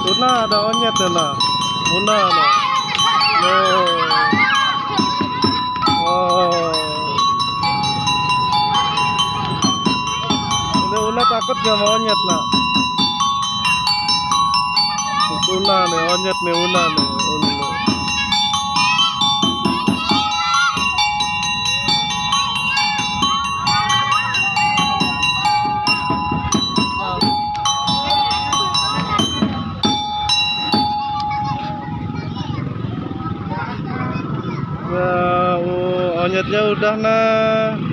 Una ada onyet ya nah. Una nah. Oh. Ini Una takut gak sama onyet nak? Una nih, onyet nih, Una nih. Ya, onyetnya udah nah.